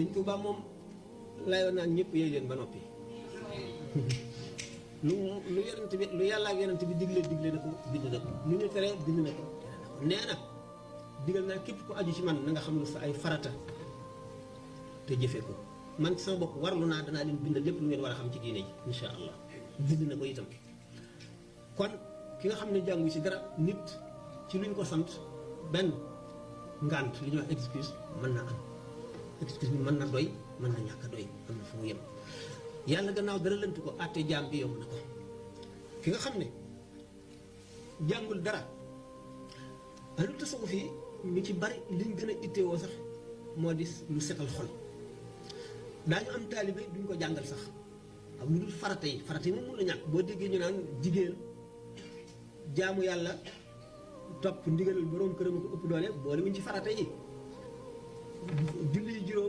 sëñ Tuubaa moom layoon naan ñëpp yooyu leen ba noppi lu yonent bi lu yàlla ak yonent bi digle na ko bind na ko lu ñu tere bind na ko nee na digal naa képp ku aju ci man na nga xam ne sa ay farata te jëfee ko man sama bopp warlu naa danaa leen bindal lépp lu ngeen war a xam ci diine ji insha allah bind na ko itam kon ki nga xam ne jàngu ci dara nit ci luñ ko sant benn ngant li ñuy wax excuse mën na am excuse bi mën na doy mën na ñàkk a doy am na fu mu yem yàlla gannaaw dara lënt ko àtte jaam bi yomb na ko ki nga xam ne jàngul dara lu tasawuf yi ñu ci bari liñ gën a ittewoo sax moo di lu setal xol daañu am taalibe duñ ko jàngal sax ak lu dul farata yi moom mun la ñàkk boo déggee ñu naan jigéen jaamu yàlla topp ndigalal boroom këram ko ëpp doole boole wuñ ci farata yi julli juróom